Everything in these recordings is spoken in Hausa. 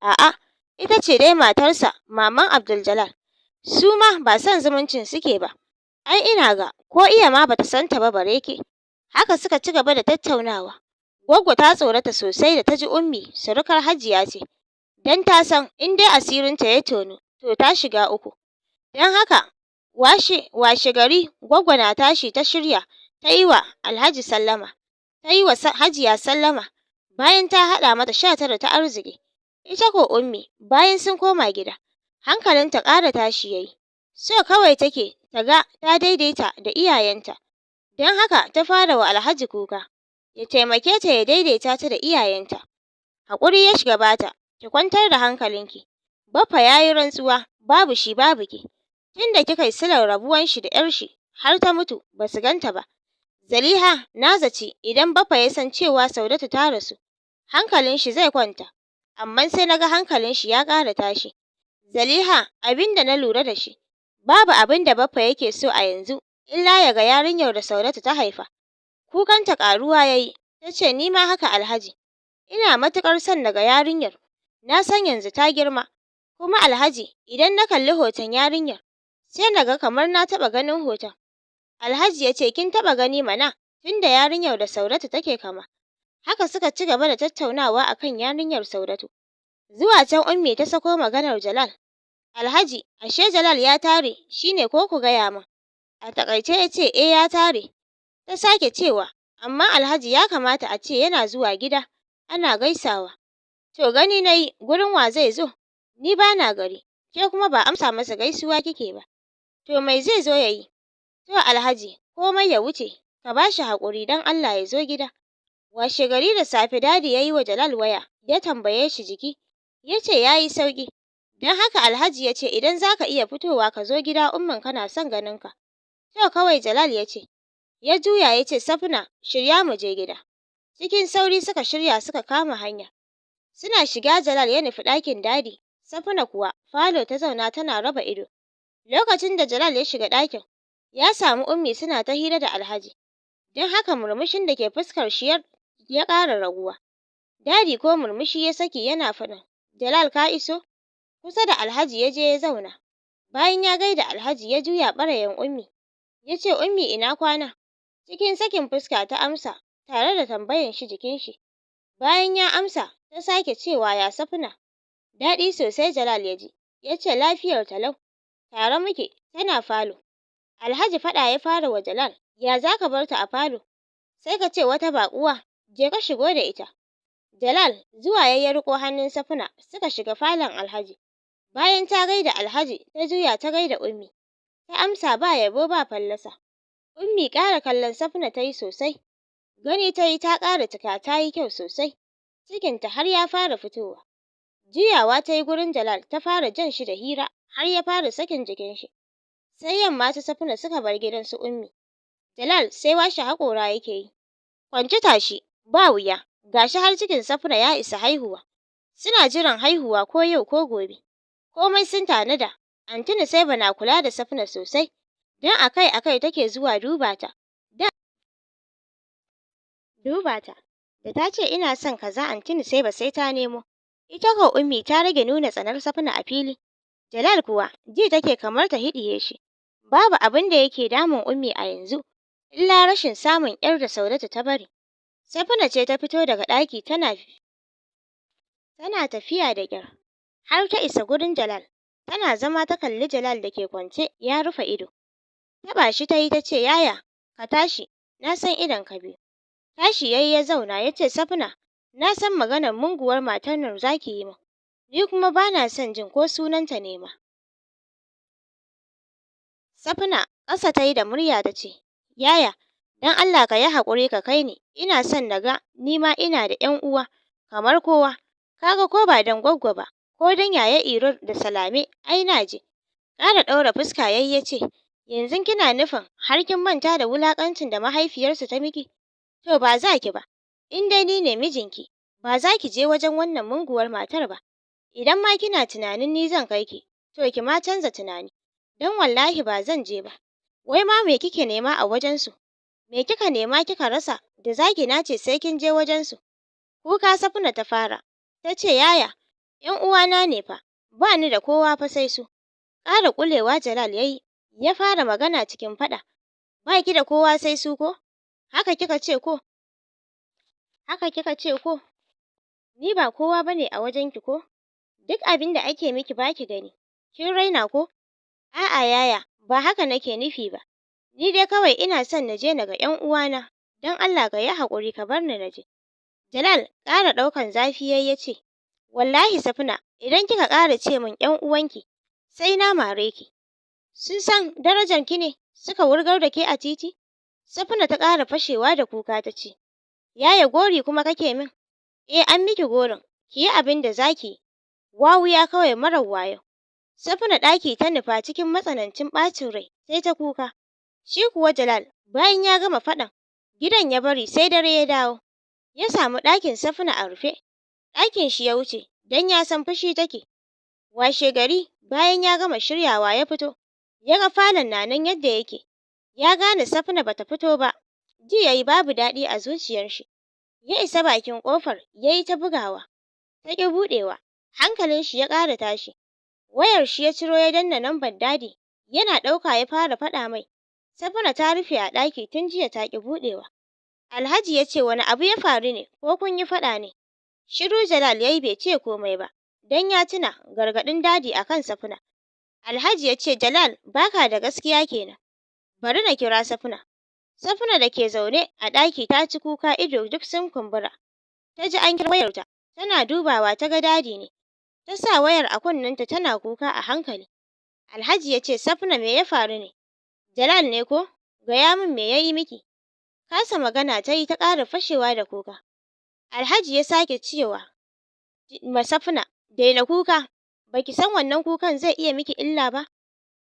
A'a, ita ce dai matarsa, maman Abdul. Su ma ba son zumuncin suke ba. Ai ina ga ko iya ma bata santa ba bare ke. Haka suka ci gaba da tattaunawa. Gwaggo ta tsorata sosai da ta ji Ummi surukar Hajiya ce, don ta san in dai asirinta ya tonu, to ta shiga uku. Don haka washe washe gari Gwaggo na tashi ta shirya ta yi wa Alhaji sallama, ta yi wa Hajiya sallama, bayan ta haɗa mata 19 ta arziki. Ita ko Ummi, bayan sun koma gida, hankalinta ƙara tashi yayi. So kawai take ta ga ta daidaita da iyayenta. Don haka ta fara wa Alhaji kuka ya taimake ta ya daidaita ta da iyayenta. Haƙuri ya shiga bata: "Ki kwantar da hankalinki. Baffa ya yi rantsuwa babu shi babu ke. Tunda kika yi silar rabuwan shi da 'yar shi har ta mutu basu ganta ba. Zaliha, na zaci idan Baffa ya san cewa Saudatu ta rasu, hankalin shi zai kwanta, amma sai naga hankalin shi ya ƙara tashi. Zaliha, abinda na lura da shi, babu abinda Baffa yake so a yanzu illa ya ga yarinyar da Saudatu ta haifa." Kukanta ƙaruwa yayi, tace, "Ni ma haka, Alhaji. Ina matuƙar son na ga yarinyar. Na san yanzu ta girma. Kuma Alhaji, idan na kalli hoton yarinyar, sai na ga kamar na taɓa ganin hoton." Alhaji ya ce, "Kin taɓa gani mana, tunda yarinyar da Saudatu take kama." Haka suka ci gaba da tattaunawa akan yarinyar Saudatu. Zuwa can Ummi ta sako maganar Jalal. "Alhaji, ashe Jalal ya tare shine ko ku gaya min?" A taƙaice ya ce, "Eh, ya tare." Ta sake cewa, "Amma Alhaji, ya kamata a ce yana zuwa gida ana gaisawa." "To, gani nayi gurin wa zai zo? Ni bana gari, ke kuma ba amsa masa gaisuwa kike ba. To mai zai zo ya yi? To Alhaji, komai ya wuce, ka bashi haƙuri don Allah ya zo gida." Washe gari da safe Daddy ya yi wa Jalal waya, ya tambaye shi jiki, ya ce ya yi sauƙi. Don haka Alhaji ya ce, "Idan za ka iya fitowa ka zo gida, ummin kana son ganin ka." "To," kawai Jalal ya ce. Ya juya ya ce, "Safna, shirya mu je gida." Cikin sauri suka shirya suka kama hanya. Suna shiga, Jalal ya nufi ɗakin Daddy. Safna kuwa falo ta zauna tana raba ido. Lokacin da Jalal ya shiga ɗakin, ya samu Ummi suna ta hira da Alhaji. Don haka murmushin da ke fuskar shi ya ƙara raguwa. Daddy ko murmushi ya saki yana faɗin, "Jalal, ka iso?" Kusa da Alhaji ya je ya zauna. Bayan ya gaida Alhaji, ya juya ɓarayin Ummi. Ya ce, "Ummi, ina kwana?" Cikin sakin fuska ta amsa tare da tambayan shi jikin shi. Bayan ya amsa, ta sake cewa, "Ya Safna?" Daɗi sosai Jalal ya ji. Ya ce, "Lafiyar ta lau. Tare muke, tana falo." Alhaji faɗa ya fara wa Jalal, "Ya za ka bar ta a falo? Sai ka ce wata baƙuwa, je ka shigo da ita." Jalal zuwa ya riƙo hannun Safna suka shiga falon Alhaji. Bayan ta gaida Alhaji, ta juya ta gaida Ummi. Ta amsa ba yabo ba fallasa. Ummi ƙara kallon Safna ta yi sosai. Gani ta yi ta ƙara cika, ta yi kyau sosai. Cikinta har ya fara fitowa. Juyawa ta yi gurin Jalal, ta fara jan shi da hira har ya fara sakin jikin shi. Sai yamma su Safna suka bar gidan su Ummi. Jalal sai washe haƙora yake yi. Kwanci tashi ba wuya, gashi har cikin Safna ya isa haihuwa. Suna jiran haihuwa ko yau ko gobe. Komai sun tanada. Anty Nusaiba na kula da Safna sosai, don akai-akai take zuwa duba ta. Da duba ta. Da ta ce ina son kaza, Anty Nusaiba sai ta nemo. Ita ko Ummi ta rage nuna tsanar Safna a fili. Jalal kuwa ji take kamar ta hiɗiye shi. Babu abin da yake damun Ummi a yanzu illa rashin samun 'yar da Saudatu ta bari. Safna ce ta fito daga ɗaki tana tafiya da ƙyar har ta isa gurin Jalal. Tana zama ta kalli Jalal da ke kwance ya rufe ido. Taɓa shi ta yi ta ce, "Yaya, ka tashi, na san idon ka biyu." Tashi yayi ya zauna, ya ce, "Safna, na san maganar munguwar matar nan za ki yi min. Ni kuma ba na son jin ko sunanta ne ma." Safna ƙasa ta yi da murya ta ce, "Yaya, don Allah ka yi haƙuri ka kai ni, ina son na ga ni ma ina da 'yan uwa kamar kowa. Ka ga ko ba don Gwaggo ba, ko don Yaya Iro da Salame, ai na je." Ƙara ɗaura fuska yayi ya ce, "Yanzu kina nufin har kin manta da wulaƙancin da mahaifiyarsu ta miki? To ba za ki ba. In dai ni ne mijinki, ba za ki je wajen wannan munguwar matar ba. Idan ma kina tunanin ni zan kai ki, to ki ma canza tunani. Don wallahi ba zan je ba. Wai ma me kike nema a wajensu? Me kika nema kika rasa da za ki nace sai kin je wajensu?" Kuka Safna ta fara. Ta ce, "Yaya, Ƴan uwana ne fa, ba ni da kowa fa sai su. Ƙara ƙulewa Jalal yayi, ya fara magana cikin faɗa. Ba ki da kowa sai su ko? Haka kika ce ko? Haka kika ce ko? Ni ba kowa bane a wajen ki ko? Duk abin da ake miki baki gani. Kin raina ko? A'a yaya, ba haka nake nufi ba. Ni dai kawai ina son na je na ga ƴan uwana. Don Allah ka yi haƙuri ka bar ni na je. Jalal ƙara ɗaukan zafi yayi ya ce, wallahi Safina, idan kika ƙara ce min ƴan uwanki, sai na mare ki. Sun san darajar ki ne suka wurgar da ke a titi? Safina ta ƙara fashewa da kuka ta ce, yaya gori kuma kake min? Eh, an miki gorin, ki yi abin da za ki yi. Wawuya kawai marar wayo. Safina ɗaki ta nufa cikin matsanancin ɓacin rai, sai ta kuka. Shi kuwa Jalal, bayan ya gama faɗan, gidan ya bari sai dare ya dawo. Ya samu ɗakin Safina a rufe. Ɗakin shi ya wuce, don ya san fushi take. Washe gari, bayan ya gama shiryawa ya fito, ya ga falon na nan yadda yake. Ya gane Safina bata fito ba. Ji yayi babu daɗi a zuciyar shi. Ya isa bakin ƙofar, yayi ta bugawa, ta ƙi buɗewa. Hankalin shi ya ƙara tashi. Wayar shi ya ciro ya danna lambar Daddy. Yana ɗauka ya fara faɗa mai. Safina ta rufe a ɗaki tun jiya ta ƙi buɗewa. Alhaji ya ce wani abu ya faru ne ko kun yi faɗa ne? Shiru Jalal yayi bai ce komai ba, don ya tuna gargaɗin Daddy akan Safina. Alhaji ya ce Jalal baka da gaskiya kenan. Bari na kira Safina. Safina da ke zaune a ɗaki ta ci kuka, ido duk sun kumbura. Ta ji an kira wayarta, tana dubawa ta ga Daddy ne. Ta sa wayar a kunnenta tana kuka a hankali. Alhaji ya ce Safina me ya faru ne? Jalal ne ko? Gaya min me ya yi miki? Kasa magana ta yi ta ƙara fashewa da kuka. Alhaji ya sake cewa ma Safina, daina kuka, baki san wannan kukan zai iya miki illa ba?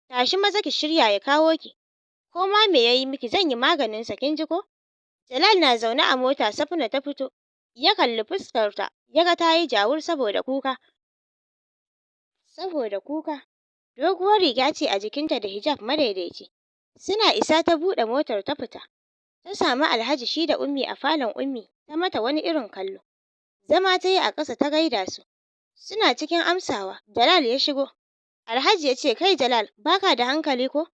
Tashi maza ki shirya ya kawo ki. Ko ma me ya yi miki zan yi maganin sa, kin ji ko? Jalal na zaune a mota Safina ta fito. Ya kalli fuskarta, ya ga ta yi jawur saboda kuka. Saboda kuka. Doguwar riga ce a jikinta da hijab madaidaici. Suna isa ta buɗe motar ta fita. Ta samu Alhaji shi da Ummi a falon Ummi, ta mata wani irin kallo. Zama ta yi a ƙasa ta gaida su. Suna cikin amsawa, Jalal ya shigo. Alhaji ya ce kai Jalal, baka da hankali ko?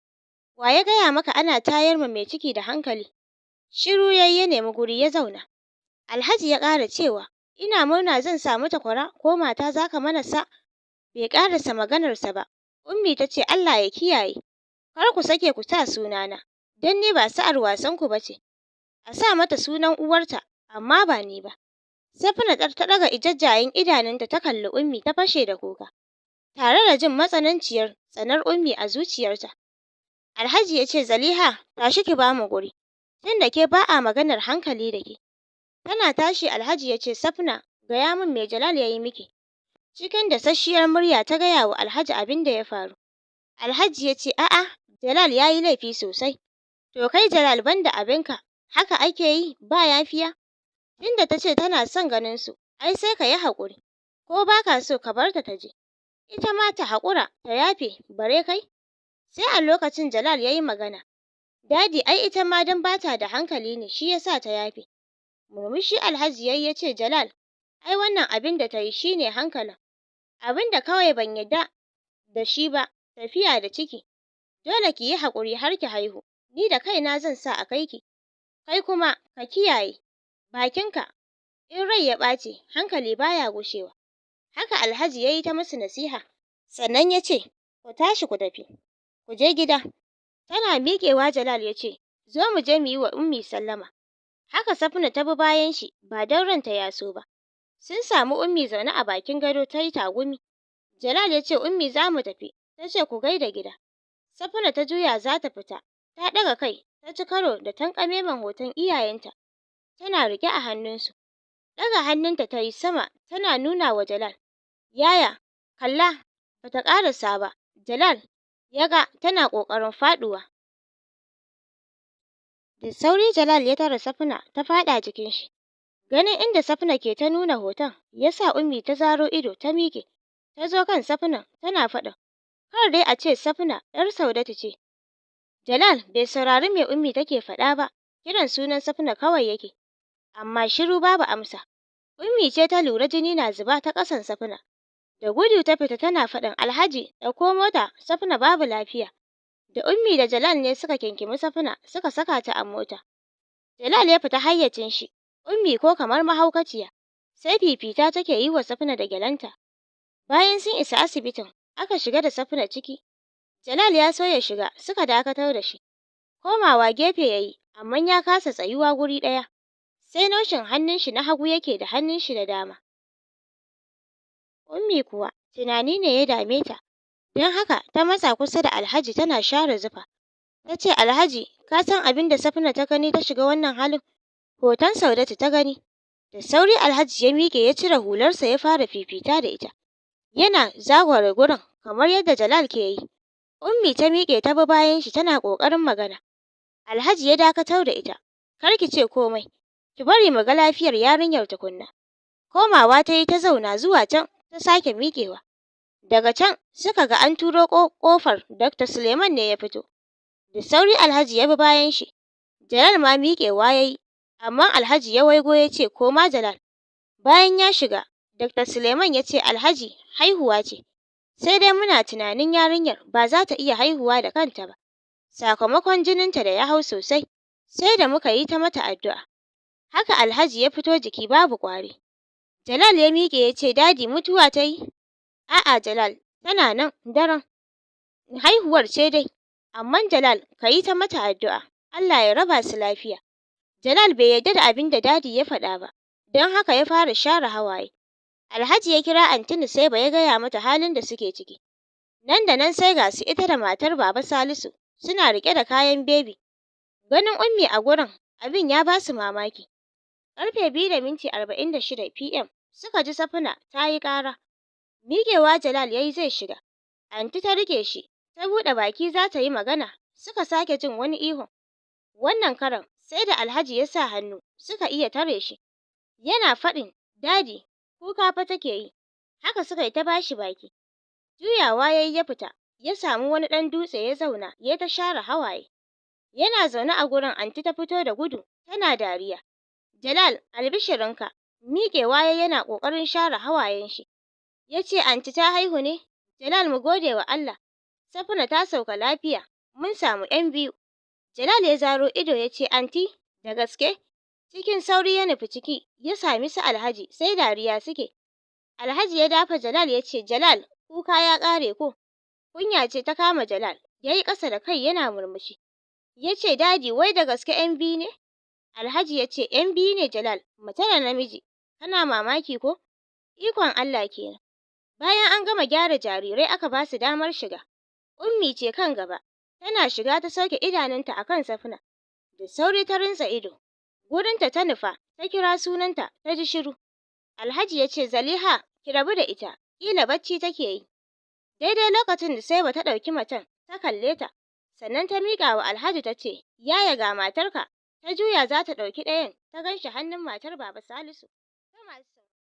Wa ya gaya maka ana tayar ma mai ciki da hankali? Shiru yayi ya nemi guri ya zauna. Alhaji ya ƙara cewa ina murna zan samu takwara ko mata zaka mana sa. Bai ƙarasa maganarsa ba. Ummi ta ce Allah ya kiyaye. Kar ku sake ku sa sunana, don ni ba sa'ar wasan ku bace. A sa mata sunan uwarta, amma ba ni ba. Safina ta ɗaga jajjayen idanunta ta kalli Ummi ta fashe da kuka, tare da jin matsananciyar tsanar Ummi a zuciyarta. Alhaji ya ce Zaliha, tashi ki bamu guri, tunda ke ba a maganar hankali da ke. Tana tashi Alhaji ya ce Safina, gaya min me Jalal ya yi miki. Cikin dasasshiyar murya ta gaya wa Alhaji abin da ya faru. Alhaji ya ce a'a, Jalal ya yi laifi sosai. To kai Jalal banda abinka, haka ake yi ba yafiya? Tunda ta ce tana son ganin su, ai sai ka yi haƙuri. Ko ba ka so ka bar ta ta je. Ita ma ta haƙura ta yafe, bare kai? Sai a lokacin Jalal ya yi magana. Daddy ai ita ma don ba ta da hankali ne shi ya sa ta yafe. Murmushi Alhaji yayi ya ce Jalal, ai wannan abin da ta yi shi ne hankalin. Abin da kawai ban yarda da shi ba, tafiya da ciki. Dole ki yi haƙuri har ki haihu. Ni da kaina zan sa a kai ki. Kai kuma ka kiyaye bakinka. In rai ya ɓaci, hankali baya gushewa. Haka Alhaji ya yi ta musu nasiha. Sannan ya ce, ku tashi ku tafi, ku je gida. Tana miƙewa Jalal ya ce, zo mu je mu yi wa Ummi sallama. Haka Safina ta bi bayan shi, ba don ranta ya so ba. Sun samu Ummi zaune a bakin gado ta yi tagumi. Jalal ya ce Ummi za mu tafi. Ta ce ku gaida gida. Safina ta juya za ta fita. Ta ɗaga kai, ta ci karo da tanƙamemen hoton iyayenta. Tana riƙe a hannunsu. Ɗaga hannunta ta yi sama tana nuna wa Jalal. Yaya, kalla, bata ƙarasa ba. Jalal ya ga tana ƙoƙarin faɗuwa. Da sauri Jalal ya tare Safina ta faɗa jikin shi. Ganin inda Safina ke ta nuna hoton ya sa Ummi ta zaro ido ta miƙe. Ta zo kan Safina tana faɗin, kar dai a ce Safina ‘yar Saudatu ce. Jalal bai saurari me Ummi take faɗa ba, kiran sunan Safina kawai yake. Amma shiru babu amsa. Ummi ce ta lura jini na zuba ta ƙasan Safina. Da gudu ta fita tana faɗin, "Alhaji, ɗauko mota, Safna babu lafiya." Da Ummi da Jalal ne suka kinkimi Safna suka saka ta a mota. Jalal ya fita hayyacin shi, Ummi ko kamar mahaukaciya, sai fifita take yi wa Safna da gyalenta. Bayan sun isa asibitin, aka shiga da Safna ciki. Jalal ya so ya shiga, suka dakatar da shi. Komawa gefe yayi, amma ya kasa tsayuwa guri ɗaya. Sai naushin hannun shi na hagu yake da hannun shi na dama. Ummi kuwa tunani ne ya dame ta, don haka ta matsa kusa da Alhaji tana share zufa. Ta ce, "Alhaji, ka san abin da Safna ta gani ta shiga wannan halin?" Hoton Saudatu ta gani. Da sauri Alhaji ya miƙe ya cire hularsa ya fara fifita da ita. Yana zagware gurin kamar yadda Jalal ke yi. Ummi ta miƙe ta bi bayan shi tana ƙoƙarin magana. Alhaji ya dakatar da ita. "Kar ki ce komai. Ki bari mu ga lafiyar yarinyar tukunna." Komawa ta yi ta zauna, zuwa can ta sake miƙewa. Daga can suka ga an turo ƙofar, Dr. Suleiman ne ya fito. Da sauri Alhaji ya bi bayan shi. Jalal ma miƙewa ya yi, amma Alhaji ya waigo ya ce, "Koma, Jalal." Bayan ya shiga, Dr. Suleiman ya ce, "Alhaji, haihuwa ce. Sai dai muna tunanin yarinyar ba za ta iya haihuwa da kanta ba, sakamakon jininta da ya hau sosai, sai da muka yi ta mata addu'a." Haka Alhaji ya fito jiki babu ƙwari. Jalal ya miƙe ya ce, "Daddy, mutuwa ta yi?" "A'a Jalal, tana nan daram. Haihuwar ce dai. Amma Jalal, ka yi ta mata addu'a. Allah ya raba su lafiya." Jalal bai yarda da abin da Daddy ya faɗa ba, don haka ya fara share hawaye. Alhaji ya kira Anty Nusaiba ya gaya mata halin da suke ciki. Nan da nan sai ga su ita da matar Baba Salisu suna riƙe da kayan baby. Ganin Ummi a gurin, abin ya ba su mamaki. Karfe 2:46 PM suka ji Safina ta yi ƙara. Miƙewa Jalal ya yi zai shiga. Anty ta riƙe shi, ta buɗe baki za ta yi magana, suka sake jin wani ihun. Wannan karon sai da Alhaji ya sa hannu suka iya tare shi. Yana faɗin, "Daddy, kuka fa take yi." Haka suka yi ta bashi baki. Juyawa ya yi ya fita, ya samu wani ɗan dutse ya zauna, ya ta share hawaye. Yana zaune a gurin Anty ta fito da gudu, tana dariya. "Jalal, albishirinka." Miƙewa ya yana ƙoƙarin share hawayen shi. Ya ce, "Anty, ta haihu ne? Jalal, mu gode wa Allah. Safina ta sauka lafiya. Mun samu 'yan biyu." Jalal ya zaro ido ya ce, "Anty, da gaske?" Cikin sauri ya nufi ciki, ya sami su Alhaji sai dariya suke. Alhaji ya dafa Jalal ya ce, "Jalal, kuka ya ƙare ko?" Kunya ce ta kama Jalal, ya yi ƙasa da kai yana murmushi. Ya ce, "Daddy, wai da gaske 'yan biyu ne?" Alhaji ya ce, "'Yan biyu ne Jalal, mace da namiji. Kana mamaki ko? Ikon Allah kenan." Bayan an gama gyara jarirai, aka ba su damar shiga. Ummi ce kan gaba. Tana shiga ta sauke idanunta a kan Safina. Da sauri ta rintsa ido. Gurinta ta nufa, ta kira sunanta, ta ji shiru. Alhaji ya ce, "Zaliha, ki rabu da ita, ƙila bacci take yi." Daidai lokacin da Saiba ta ɗauki macen ta kalle ta, sannan ta miƙa wa Alhaji ta ce, "Yaya, ga matarka." Ta juya za ta ɗauki ɗayan, ta gan shi hannun matar Baba Salisu.